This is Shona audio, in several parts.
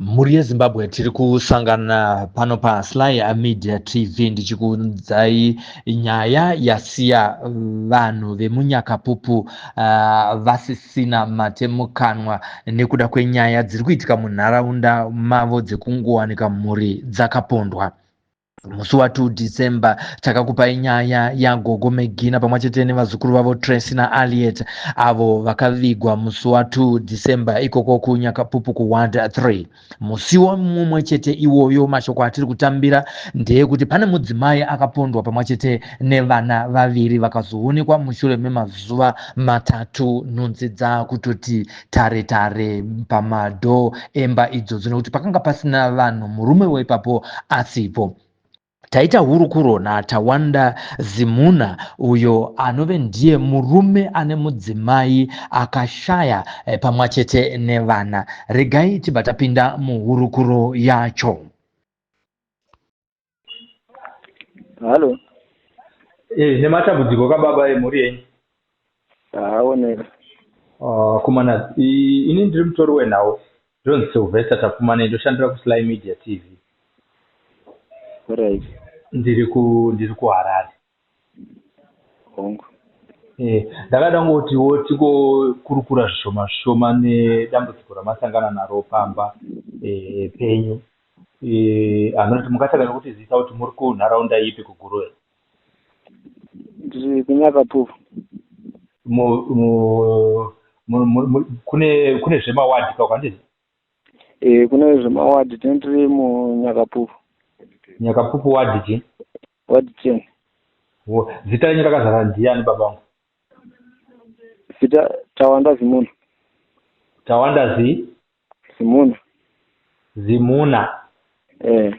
Mhuri yeZimbabwe tiri kusangana pano paSly Media TV ndichikuudzai nyaya yasiya vanhu vemuNyakapupu vasisina mate mukanwa nekuda kwenyaya dziri kuitika munharaunda mavo dzekungowanika mhuri dzakapondwa. Musi wa 2 December takakupai nyaya yaGogo Megina pamwe chete nevazukuru vavo Tracy naAliet avo vakavigwa musi wa 2 December ikoko kuNyakapupu kuWard 3. Musiwo mumwe chete iwoyo mashoko atiri kutambira ndeyekuti pane mudzimai akapondwa pamwe chete nevana vaviri vakazoonekwa mushure memazuva matatu nhunzi dzakutoti tare tare pamadhoo emba idzodzo nekuti pakanga pasina vanhu murume weipapo asipo. Taita hurukuro naTawanda Zimuna uyo anove ndiye murume ane mudzimai akashaya eh, pamwachete nevana. Regai tibva tapinda muhurukuro yacho. Halo. Eh, nematambudziko kababa emhuri yenyu. Aoneka. Ah, kumana ini ndiri mutori wenhau ndinonzi Sylvester Tapfumane ndoshandira kuSly Media TV. Right. Ndiri ku ndiri kuHarare. Hongu. Eh, ndakada kungotiwo tikokurukura zvishoma zvishoma nedambudziko ramasangana naro pamba eh, penyu. Eh, anoti mungatanga nekutizivisa kuti muri kunharaunda ipi kuGuruve? Ndiri kuNyakapupu. Kune kune zvemawadhi kako handizvo? Eh, kune zvemawadhi tine tiri muNyakapupu. Nyakapupu wadhi chii? Wadhi 10. Zita renyu rakazara ndiyani baba vangu? Zita Tawanda Zimuna. Tawanda Zi? Zimuna. Zimuna. Eh.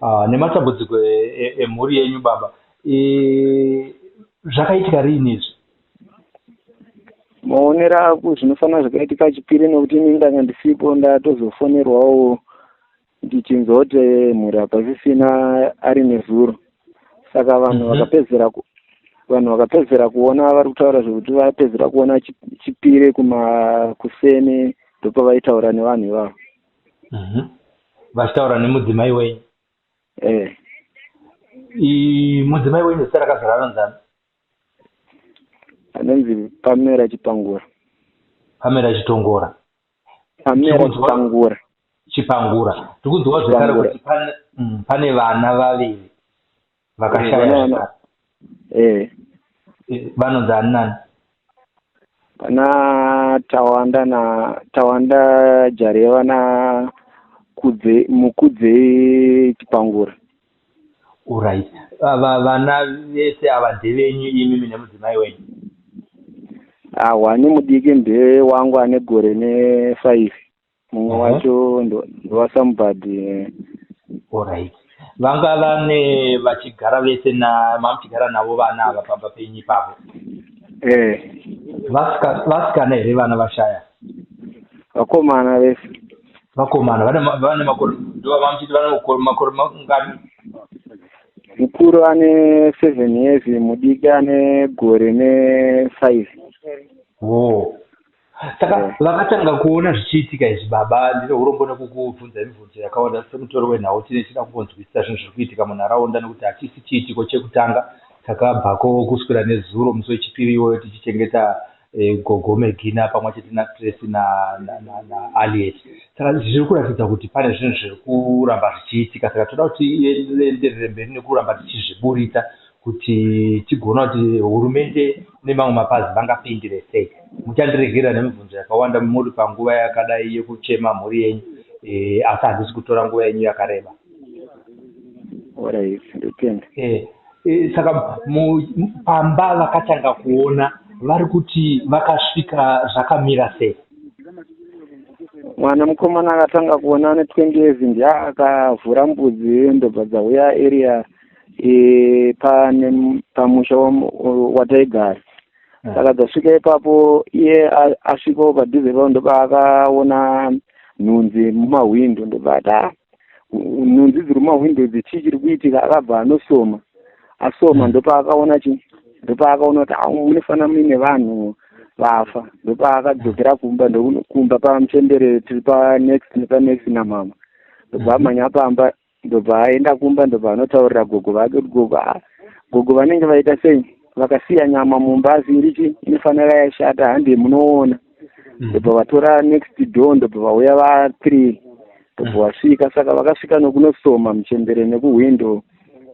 Ah, nematambudziko emhuri e, e yenyu baba. E, zvakaitika riini izvi? Maonero ako zvinofanira zvakaitika chipiri nekuti ini ndanga ndisipo ndatozofonerwawo ndichinzwa kuti mhuri hapasisina ari nezuro saka vanhu mhm. vakapedzera mm -hmm. Vanhu vakapedzera kuona vari kutaura zvekuti vapedzera kuona chipire kumakuseni ndopavaitaura nevanhu ivavo. Mhm. Vachitaura nemudzimai wenyu? Eh. Mudzimai wenyu zita rakazara anonzani? Anonzi Pamela Chipangura. Pamela Chitongora. Pamela Chipangura. Chipangura. Tikunzwa zvekare kuti pane, pane vana vaviri. Vakashaya zvekare. Eh. eh. Vanonzi ani nani? Pana Tawanda na Tawanda Jareva na Kudze Mukudze Chipangura. Alright. Ava vana vese ava ndevenyu imi mine mudzimai wenyu? Awa nemudiki ndewangu ane gore ne 5. Mumwe wacho ndowaSamubhadhi. Alright. Vanga vane vachigara vese na mamuchigara navo vana ava pamba penyu ipapo? Eh. Vasikana here vana vashaya? Vakomana vese. Vakomana vane vane makore ndovamamuchiti vane makore mangani? Mukuru ane 7 years, mudiki ane gore ne 5. Oh. Saka eh. vakatanga kuona zvichiitika izvi baba, ndine urombo nekukubvunzai mibvunzo yakawanda semutori wenhau tine chida kungonzwisisa zvinhu zviri kuitika munharaunda nekuti hachisi chiitiko chekutanga takabvako kuswera nezuro musi wechipiri iwoyo tichichengeta eh, gogo Megina pamwe chete naTracy naAliet na, na saka zviri kuratidza kuti pane zvinhu zviri kuramba zvichiitika saka toda kuti tienderere mberi nekuramba tichizviburitsa kuti tigoona kuti hurumende nemamwe mapazi vangapindire sei. Muchandiregerera nemibvunzo yakawanda muri panguva yakadai yekuchema mhuri yenyu e, asi handisi kutora nguva yenyu yakareba. E, e, saka pamba vakatanga kuona vari kuti vakasvika zvakamira sei? Mwana mukomana akatanga kuona ane 20 years ndiye akavhura mbudzi ndobva dzauya area e, pane pamusha wataigara hmm. saka dzasvika ipapo iye asvikawo padhuze ipapo ndopaakaona nhunzi mumahwindo ndopaati ah, nhunzi dziri mumahwindo idzi chii chiri kuitika akabva anosoma asoma hmm. ndopaakaona chi ndopaakaona kuti ah, munofanira muine vanhu Vafa. Ndopaakadzokera kumba, ndokumba pamuchembere tiri panext nepanext namama. Ndobva amhanya pamba, ndobva aenda kumba, ndobva anotaurira gogo vake kuti gogo, ah, gogo vanenge vaita sei, vakasiya nyama mumba, asi irichi inofanira yashata, hande munoona. Ndobva vatora next door, ndobva vauya va3, ndobva vasvika. Saka vakasvika nokunosoma muchembere nekuhwindo,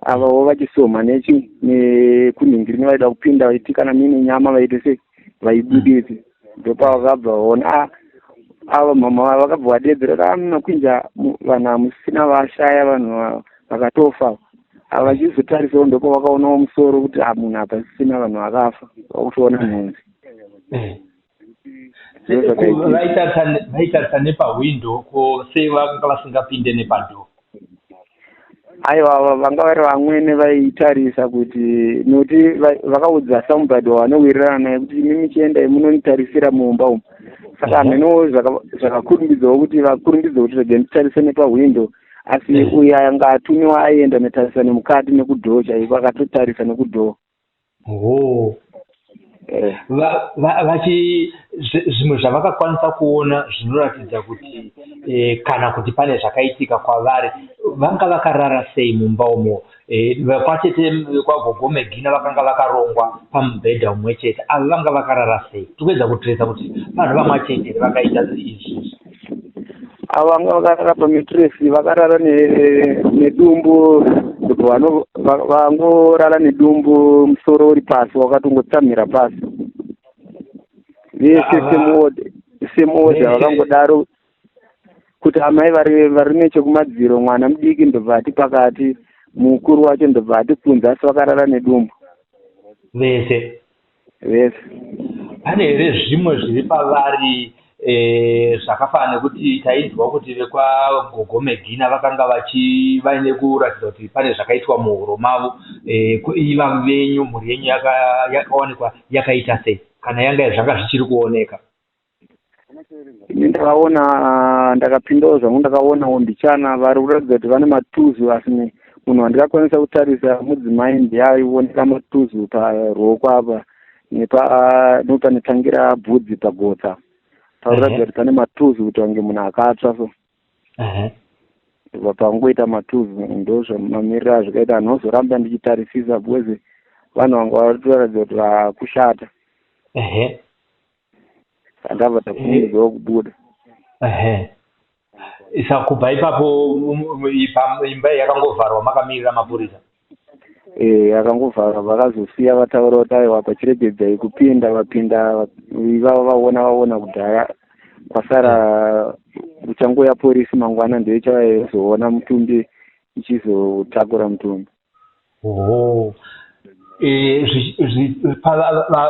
avawo vachisoma nechi nekunhingirini, vaida kupinda vaiti kana muine nyama vaite sei, vaibudise. Ndopavakabva vaona, ah, ava mama vakabva vadedzera kuti, ah, makwinja, vanhu hamusina vashaya, vanhu vakatofa ava. Vachizotarisawo, ndopavakaonawo musoro kuti, ah, munhu hapasisina, vanhu vakafa, vakutoona nhunzi. Vaitarisa nepahwindo, ko sei vanga vasingapinde nepadoor? Aiwa, vanga vari vamwene vaitarisa kuti, nokuti vakaudza somebody wavanowirirana naye kuti imi michiendai munonitarisira mumba umu. Saka hameno zvakakurumbidzawo kuti vakurumbidza kuti rege nditarise nepahwindo, asi uyo anga atumiwa aienda notarisa nemukati nekudoor chaiko, akatotarisa nekudoor. Oh. Vachi zvimwe zvavakakwanisa kuona zvinoratidza kuti kana kuti pane zvakaitika kwavari, vanga vakarara sei mumba umo? Kwatete kwagogo Megina vakanga vakarongwa pamubhedha umwe chete, ava vanga vakarara sei? Tikuedza kutiresa kuti vanhu vamwe chete here vakaita izvi? Ava vanga vakarara pamattress, vakarara nedumbu, vangorara nedumbu, musoro uri pasi, wakatongotsamhira pasi vese, same order vakangodaro, kuti amai vari nechekumadziro, mwana mudiki ndobva ati pakati, mukuru wacho ndobva ati kunze, asi vakarara nedumbu. Vese? Vese. Pane here zvimwe zviri pavari zvakafanana nekuti tainzwa kuti vekwagogo Megina vakanga vachi vaine kuratidza kuti pane zvakaitwa muhuro mavo? Iva venyu, mhuri yenyu yakawanikwa yakaita sei, kana yanga zvanga zvichiri kuoneka? Ini ndakaona, ndakapindawo zvangu, ndakaonawo mbichana vari kuratidza kuti vane matuzu, asi munhu wandakakwanisa kutarisa mudzimai, ndiye aioneka matuzu paruoko apa nepanotangira bvudzi pagotsa, pakuratidza kuti pane matuzu, kuti wange munhu akatsva so. Pangoita matuzu, ndo zvamamiriro azvikaita. Hanozoramba ndichitarisisa because vanhu vanga varitoratidza kuti vakushata. Ndabva takurumidzawo kubuda. Ehe, saka kubva ipapo imba yakangovharwa makamirira mapurisa? Yakangovharwa. Vakazosiya vataura kuti aiwa, pachiregedzai kupinda, vapinda ivavo vaona kudhara, kwasara kuchangoya porisi mangwana, ndiyo ichavazoona mutumbi, ichizotakura mutumbi. Oh.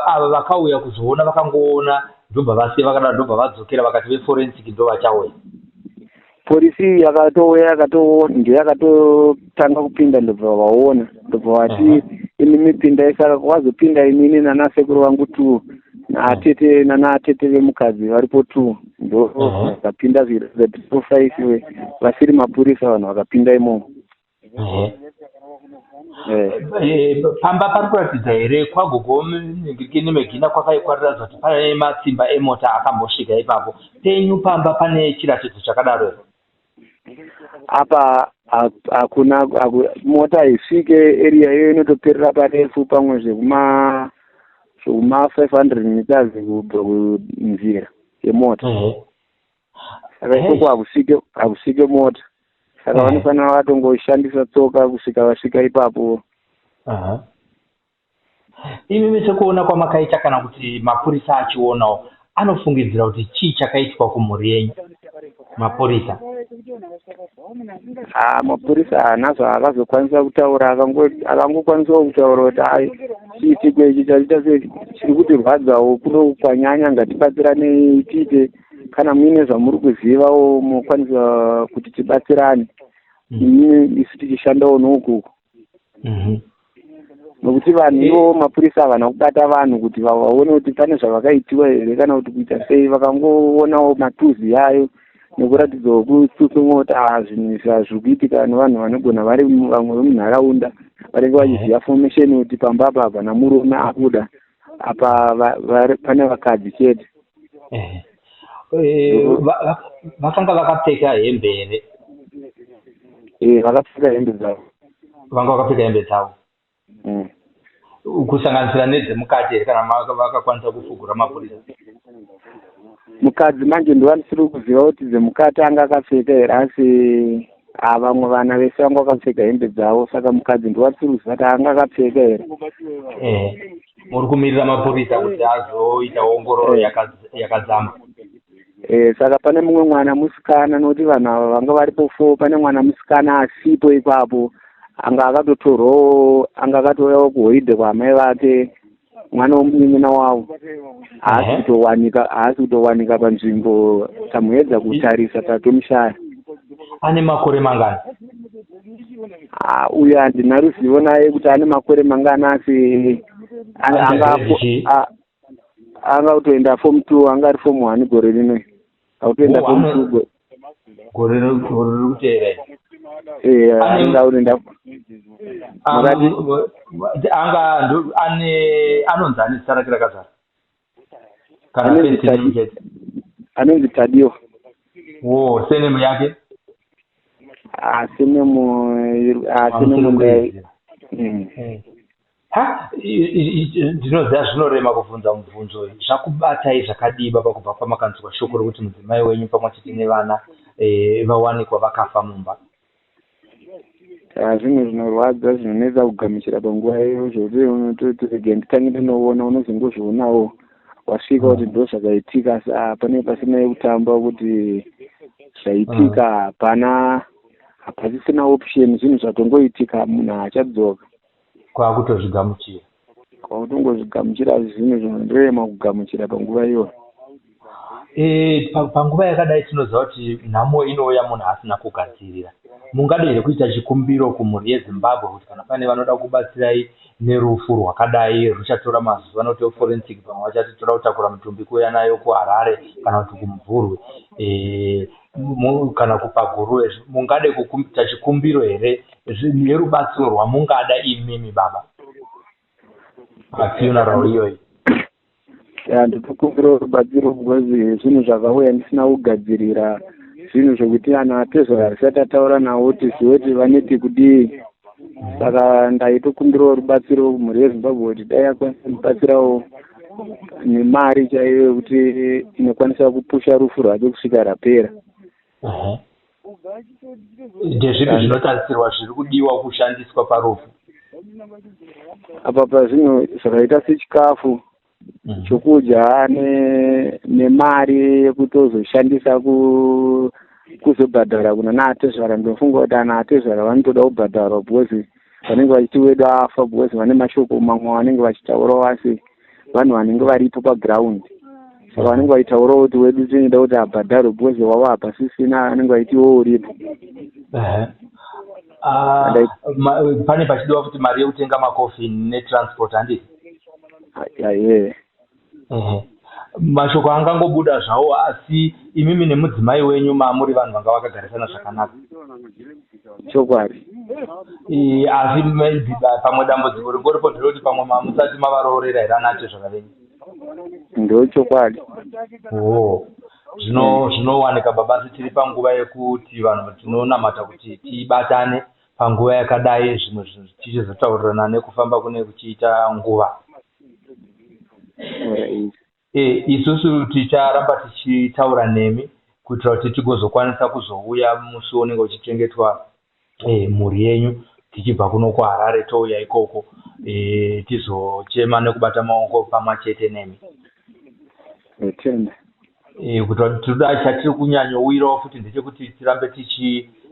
Ava vakauya kuzoona, vakangoona ndobva vasiya vakadaro, ndobva vadzokera vakati veforensic ndo vachauya? Polisi yakatouya, ndiyo yakatotanga kupinda, ndobva vaona, ndobva vati imi mipindai. Saka kwazopinda inini nanasekuru vangu two, naatete, nanaatete vemukadzi varipo two, ndo vakapinda, zviratidza five vasiri mapurisa, vanhu vakapinda imomo. Pamba pari kuratidza here kwagogo Megina kwakaikwariratidza kuti pane matsimba emota akambosvika ipapo? Penyu pamba pane chiratidzo chakadaro here? Apa hakuna mota, haisvike area iyoyo, inotoperera parefu, pamwe zvekuma 500 meters kubva kunzira yemota. Saka ikoko hakusvike mota, saka vanofanira vatongoshandisa tsoka kusvika vasvika ipapo. Imi sekuona kwamakaita, kana kuti mapurisa achionawo, anofungidzira kuti chii chakaitwa kumhuri yenyu, mapurisa? Ha, mapurisa haana zvaakazokwanisa kutaura. Akangokwanisawo kutaura kuti ai, chiitiko ichi chaita sei, chiri kutirwadzawo kuno kwanyanya, ngatibatsiranei tiite, kana muine zvamuri kuzivawo mokwanisa kuti tibatsirane, imimi isu tichishandawo noukuku, nokuti vanhu ivo mapurisa havana kubata vanhu kuti vaone kuti pane zvavakaitiwa here kana kuti kuita sei. Vakangoonawo matuzi yayo nekuratidzawo kutsutsumwa kuti a, zvinhu izvi hazviri kuitika nevanhu vanogona vari vamwe vemunharaunda vanenge vachiziva formation kuti pamba apa hapana murume abuda. Apa pane vakadzi chete. Vakanga vakapfeka hembe here? Vakapfeka hembe dzavo. Vanga vakapfeka hembe dzavo. Kusanganisira nedzemukati here kana vakakwanisa kufugura mapurisa? Mukadzi manje ndovanisiri kuziva kuti dzemukati anga akapfeka here, asi vamwe vana vese vanga vakapfeka hembe dzavo, saka mukadzi ndovanisiri kuziva kuti anga akapfeka here. Muri kumirira mapurisa kuti azoita ongororo yakadzama. Saka pane mumwe mwana musikana, nokuti vanhu ava vanga varipo 4, pane mwana musikana asipo ipapo, anga akatotorwawo, anga akatouyawo kuholiday kwaamai vake, mwana womunin'ina wavo haasi kutowanika, haasi kutowanika panzvimbo. Tamuedza kutarisa, tatomushaya. Ane makore mangani? Uyo handina ruzivo naye kuti ane makore mangani, asi anga kutoenda form 2, anga ari form 1 gore rino, akutoenda form 2. Gore riri kuteera? Anga kutoenda. Anga ane, anonzi ane zita rake rakazara kana first name chete? Anonzi Tadiwa. Wo, surname yake? Surname. Ha, ndinoziva zvinorema kubvunza mubvunzo. Zvakubatai zvakadii, baba, kubva pamakanzwa shoko rokuti mudzimai wenyu pamwe chete nevana vawanikwa vakafa mumba? Zvinhu zvinorwadza, zvinonetsa kugamuchira panguva iyo, zvokuti unototi rega nditange ndinoona. Unozongozvionawo wasvika kuti ndo zvakaitika, asi panenge pasina yekutamba kuti zvaitika. Hapana, hapasisina option, zvinhu zvatongoitika, munhu haachadzoka. Kwakutozvigamuchira. Kwakutongozvigamuchira, zvinhu zvinorema kugamuchira panguva iyoyo. Panguva yakadai tinoziva kuti nhamo inouya munhu asina kugadzirira. Mungade here kuita chikumbiro kumhuri yeZimbabwe kuti kana pane vanoda kubatsirai nerufu rwakadai, ruchatora mazuva nokuti forensic pamwe vachati toda kutakura mutumbi kuuya nayo kuHarare kana kuti kuMvurwi kana kupaGuruve, mungade kuita chikumbiro here nerubatsiro rwamungada imimi, baba, pafuneral iyoyi? Ya, ndinokumbirawo rubatsiro because zvinhu zvakauya ndisina kugadzirira, zvinhu zvokuti ana atezvara risati ataura navo tizive kuti vaneti kudii. Saka ndaitokumbirawo rubatsiro kumhuri yeZimbabwe kuti dai akwanisa kundibatsirawo nemari chaiyo yekuti inokwanisa kupusha rufu rwake kusvika rapera. Ndezvipi zvinotarisirwa zviri kudiwa kushandiswa parufu? Apa pazvinhu zvakaita sechikafu chokudya nemari yekutozoshandisa kuzobhadhara kuna naatezvara. Ndinofunga kuti ana atezvara vanotoda kubhadharwa because vanenge vachiti wedu afa, because vane mashoko mamwe vanenge vachitaurawo, asi vanhu vanenge varipo paground, saka vanenge vachitaurawo kuti wedu tinoda kuti abhadharwe because wavo hapasisina, vanenge vaiti iwo uripo. Pane pachidiwa futi mari yekutenga makofini netransport, handiti? Ye. Mashoko angangobuda zvawo, asi imimi nemudzimai wenyu mamuri vanhu vanga vakagarisana zvakanaka? Chokwadi. Asi maybe pamwe dambudziko ringoripo nderekuti pamwe mamusati mavaroorera here ana atezvara venyu? Ndo chokwadi. Oh, zvinowanika, baba, asi tiri panguva yekuti vanhu tinonamata kuti tibatane panguva yakadai, zvimwe zvinhu tichizotaurirana nekufamba kune kuchiita nguva. Isusu ticharamba tichitaura nemi kuitira kuti tigozokwanisa kuzouya musi unenge uchichengetwa mhuri yenyu, tichibva kuno kuHarare touya ikoko, tizochema nekubata maoko pamwe chete nemi. Ndotenda. Kuti tinoda chatiri kunyanyowirawo futi ndechekuti tirambe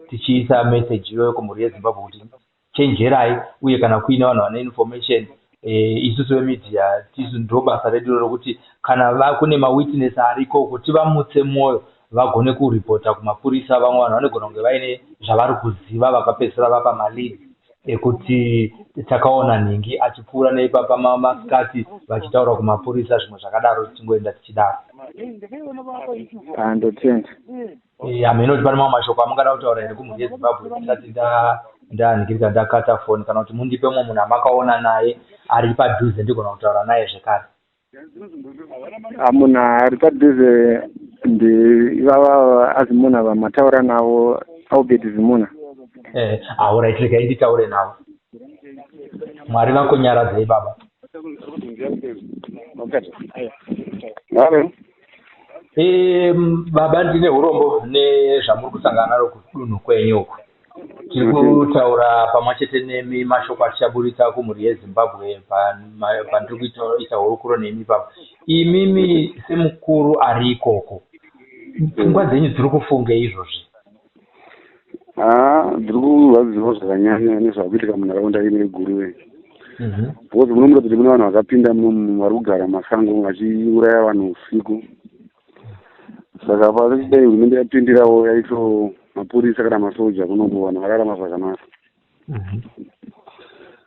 tichiisa message iyoyo kumhuri yeZimbabwe kuti chenjerai, uye kana kuine vanhu vane information, isusu vemedia tisu ndo basa redu rokuti kana kune mawitness ariko tivamutse mwoyo vagone kuripota kumapurisa. Vamwe vanhu vanogona kunge vaine zvavari kuziva, vakapedzisira vapa maleads ekuti takaona nhingi achipfuura neipapa masikati, vachitaura kumapurisa, zvimwe zvakadaro, tichingoenda tichidaro. Ndotenda. Hameno kuti pane mamwe mashoko amungada kutaura here kumhuri yeZimbabwe tisati ndanhikirika, ndakata foni, kana kuti mundipe mumwe munhu amakaona naye ari padhuze ndigona kutaura naye zvekare. Munhu ari padhuze ndiivava aZimuna vamataura navo, Albert Zimuna. Eh, alright, regai nditaure navo. Mwari vakunyaradzei baba. Halo. Baba, ndine urombo nezvamuri kusangana naro kudunhu kwenyu uku. Tiri kutaura pamwe chete nemi mashoko atichaburitsa kumhuri yeZimbabwe pandiri kuita hurukuro nemi ipapo. Imimi semukuru ari ikoko, pfungwa dzenyu dziri kufungei izvozvi? Haa, dziri kurwadziwa zvakanyanya nezvakuitika munharaunda ino yeGuruve. Because munomuda kuti kune vanhu vakapinda munomu vari kugara mumasango vachiuraya vanhu usiku. Saka pari dai hurumende yapindirawo yaito mapurisa kana masoja kunoku, vanhu vararama zvakanaka.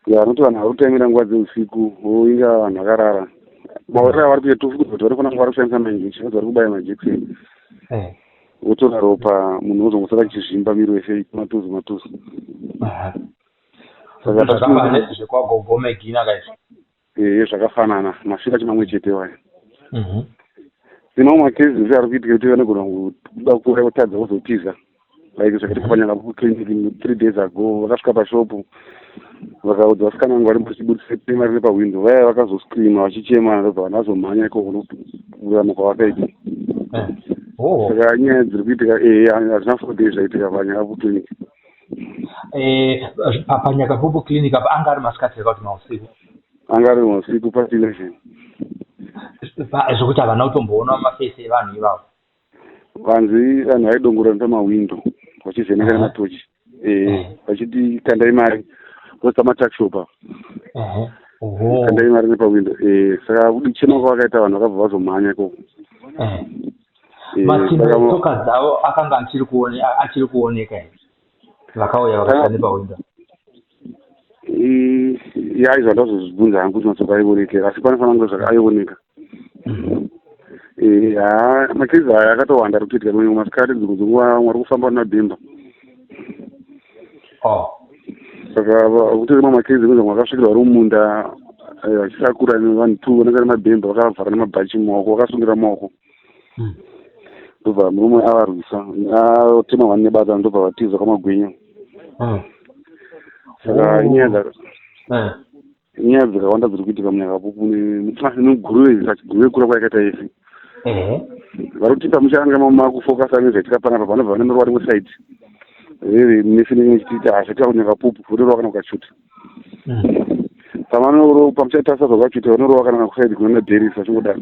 Ya, nokuti vanhu vari kutaimira nguva dzeusiku voinga vanhu vakarara. Mauriro avari kuita, tofuka kuti vari kuona vari kushandisa mainjection, vari kubaya majekiseni, votora ropa, munhu wozongosara achizvimba miri wese matuzu matuzu. Saka zvakafanana nezvekwagogo Megina kaizvo. Ehe, zvakafanana, masviro acho mamwe chete waya. Sine mamwe macases ari kuitika kuti vanogona kuda kuuraya kutadza kuzotiza, like zvakaitika paNyanga clinic 3 days ago. Vakasvika pashopu vakaudza vasikana vangu vari vachibudisa mari nepahwindo, vaya vakazoscreama vachichema, ndobva vanhu vazomhanya ikoko nokururama kwavakaita. Saka nyaya dziri kuitika, ehe, hazvina 4 days zvaitika paNyakapu clinic. PaNyakapupu clinic apa anga ari masikati here kuti mausiku? Anga ari mausiku, past 11. Zvokuti havana kutomboona mafesi evanhu ivavo? Vanzi vanhu vaidongorera nepamawindo vachivheneka nematochi, vachiti kandai mari, because pamatuckshop apa, kandai mari nepawindo. Saka kuchema kwavakaita, vanhu vakabva vazomhanya ikoko. Matsimba etsoka dzavo akanga achiri kuoneka here vakauya vakaita nepawindo? Ya, izvo handazozvibvunza hangu kuti matsoka aionekera, asi panofanira kunge aioneka. Ha, macases aya akatowanda ari kutoitika manyanga masikati, dzimwe dzenguva vamwe vari kufamba nemabhemba. Saka kutori mamwe macases ekunzi vamwe vakasvikirwa vari mumunda vachisakura nevanhu two vanenge nemabhemba, vakavhara nemabhachi mumaoko, vakasungira mumaoko, ndobva murume avarwisa, atema vanhu nebata, ndobva vatiza kwamagwinya. Saka inyaya dzakawanda dziri kuitika muNyakapupu neGuruve. Guruve kura kwayakaita yese, vari kuti pamuchanga makufocusa nezvaitika panapa, vanobva vanorova rimwe side rere mese nenge muchitiita zvaitika kuNyakapupu, votorova kana kukachuta. Pamuchatarisa zvakachuta, vanorova kana kuside kunana Dheris, vachingodaro.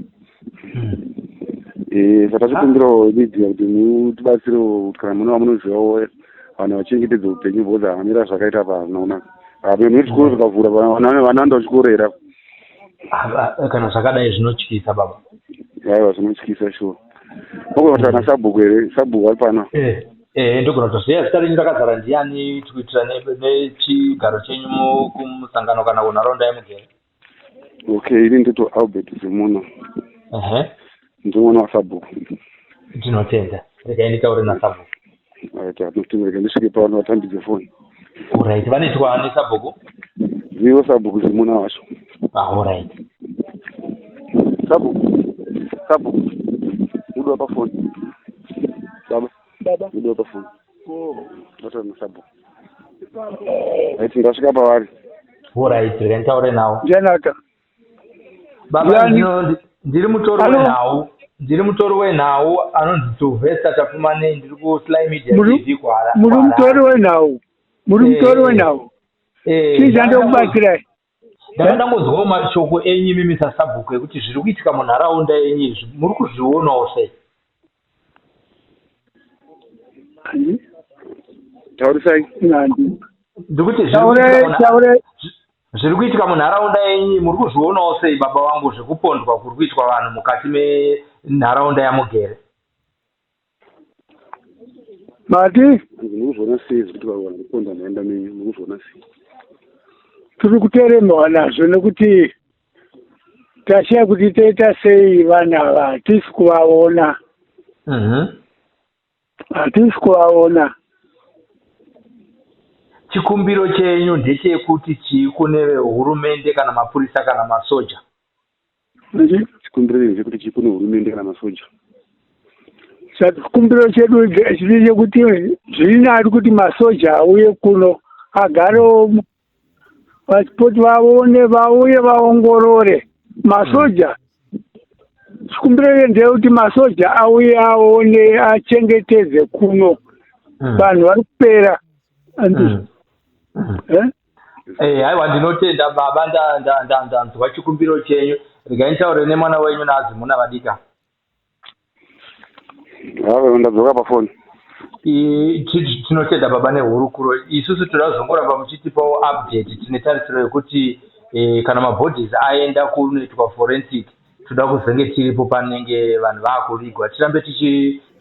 Saka tachikumbirawo media kuti mutibatsirewo kuti kana mune vamunozivawo vanhu vachengetedze upenyu, because hamira zvakaita pa hazvina kunaka. Nezvikoro zvikavhura, vana vanoenda kuchikoro here? Kana zvakadai zvinotyisa, baba. Aiwa, zvinotyisa sure. Ogona kuti ana sabhuku here? Sabhuku vari pano. Ndogona kutoziva zita renyu rakazara ndiani kuitira nechigaro chenyu kumusangano kana kunharaunda yemugere. Okay, ini ndito Albert Zimuna, ndiri mwana wasabhuku. Ndinotenda, regai nditaure nasabhuku. Right, atinotenda, ndisvike pano vatambidze foni. Alright, vanoitwa ani sabhuku? Ndivo sabhuku Zimuna wacho. Alright. Sabhuku, sabhuku, mudiwa pafoni baba. Baba. Mudiwa pafoni, ndataura nasabhuku. Right, ndasvika pavari. Alright, regai nditaure navo. Ndianaka. Baba, Ndiani? ndiri mutori Hello? wenhau, ndiri mutori wenhau anonzi Sylvester Tafumanei, ndiri kuSly Media TV Muri mutori wenhau? Muri mutori wenhau? Chii chandokubatsirai? Ndanga ndangonzwawo mashoko enyu imimi sasabhuku ekuti zviri kuitika munharaunda yenyu izvi muri kuzvionawo sei? Handi? Taurisai. Handi. Ndikuti zviri Taurai, kuitika taurai. Zviri kuitika munharaunda yenyu muri kuzvionawo sei, baba vangu, zvekupondwa kuri kuitwa vanhu mukati menharaunda yamugere? Mati? Muri kuzviona sei zvekuti vanhu kuponda nharaunda menyu, muri kuzviona sei? Tiri kuteremerwa nazvo nekuti tashiya kuti toita sei. Vanhu ava hatisi kuvaona. Hatisi kuvaona. Chikumbiro chenyu ndechekuti chii kune vehurumende kana mapurisa kana masoja? Chikumbiro chenyu chekuti chii kune hurumende kana masoja? Chikumbiro chedu chiri chekuti zviri nani kuti masoja auye kuno agarewo vachipoti vaone vauye vaongorore masoja. Chikumbiro chedu ndeyekuti masoja auye aone achengetedze kuno vanhu vari kupera. Eh, aiwa ndinotenda baba, ndanzwa chikumbiro chenyu. Regai nditaure nemwana wenyu naazimuna vadika. Ave ndadzoka pafoni. Tinotenda baba nehurukuro. Isusu toda kuzongoramba muchitipawo update. Tine tarisiro yekuti kana mabodies aenda kunoitwa forensic, toda kuzenge tiripo panenge vanhu vaakuvigwa, tirambe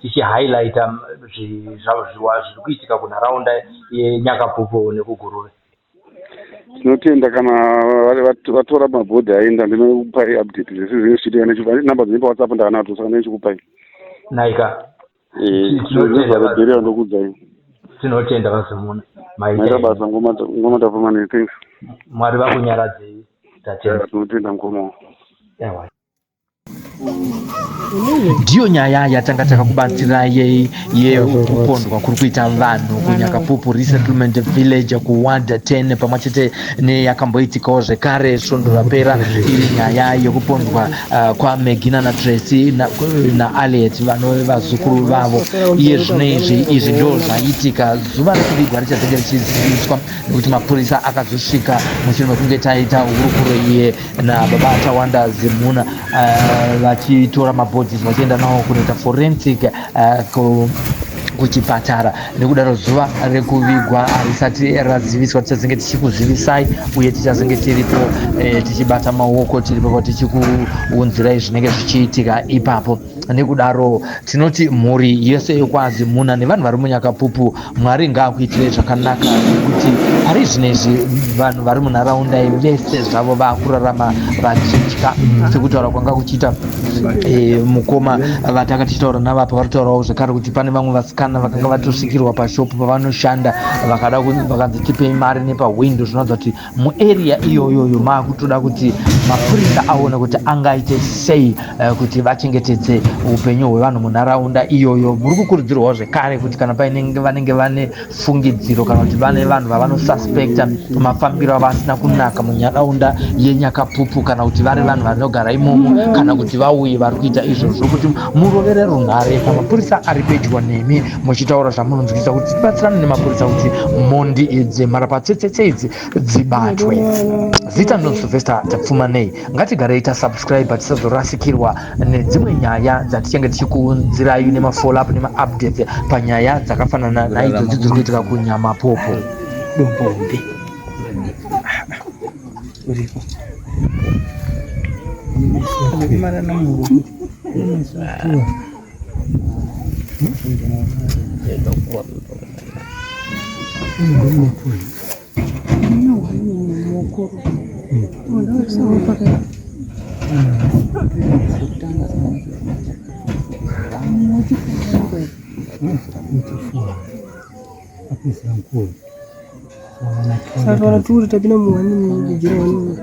tichihighlighta zviri kuitika kunharaunda yeNyakapupu nekuGuruve. Tinotenda. Kana vatora mabhodhi aenda, ndinokupai update zvese zvinenge zvichiitika. Namba dzenyu paWhatsApp ndakanadzo, saka ndinochikupai. Naika. Zvarebheria ndokuudzai. Tinotenda vaZimuna. Maita basa ngoma Tapfumanei, thanks. Mwari vakunyaradzei. Tatenda. Tinotenda mukoma. Ewa. Ndiyo nyaya yatanga takakubatsirai yekupondwa kuri kuita vanhu kuNyakapupu Resettlement Village kuWard 10, pamwe chete neyakamboitikawo zvekare svondo rapera, iri nyaya yekupondwa kwaMegina naTracy naAliet, vanove vazukuru vavo. Iye zvino izvi izvi ndo zvaitika. Zuva rekuvigwa richazenge richiziviswa, nekuti mapurisa akazosvika mushure mekunge taita hurukuro iye nababa Tawanda Zimuna, vachitora mabodies vachienda nawo kunoita forensic kuchipatara. Nekudaro zuva rekuvigwa harisati raziviswa. Tichazenge tichikuzivisai uye tichazenge tiripo, tichibata maoko tiripo tichikuunzirai zvinenge zvichiitika ipapo. Nekudaro tinoti mhuri yese yekwaZimuna nevanhu vari muNyakapupu, Mwari ngaakuitirei zvakanaka, nekuti pari zvinezvi vanhu vari munharaunda vese zvavo vakurarama vachitya, sekutaura kwanga kuchiita mukoma vatanga tichitaura navapa. Vari kutaurawo zvekare kuti pane vamwe vasikana vakanga vatosvikirwa pashopu pavanoshanda, vakada vakanzi tipei mari nepahwindo. Zvinoratidza kuti muarea iyoyoyo maakutoda kuti mapurisa aone kuti angaite sei kuti vachengetedze upenyu hwevanhu munharaunda iyoyo. Muri kukurudzirwawo zvekare kuti kana paine vanenge vane fungidziro kana kuti vane vanhu vavanosuspecta mafambiro avo asina kunaka munharaunda yeNyakapupu, kana kuti vari vanhu vanogara imomo, kana kuti vauyi vari kuita izvozvo, kuti murovere runhare pamapurisa ari pedyo nemi muchitaura zvamunonzwisa, kuti tibatsirane nemapurisa kuti mhondi idzi, mharapatsetsetse idzi, dzibatwe. Zita ndinonzi Sylvester Tapfumanei. Ngatigarei tasubscribe tisazorasikirwa nedzimwe nyaya dzatichange tichikuunzirai nemafollow up nemaupdates panyaya dzakafanana naidzodzi dziri kuitika kuNyamapopo. Dombo hombe uripo nekumara namurume. Saka kana turi tapinda muhwani mujira wani.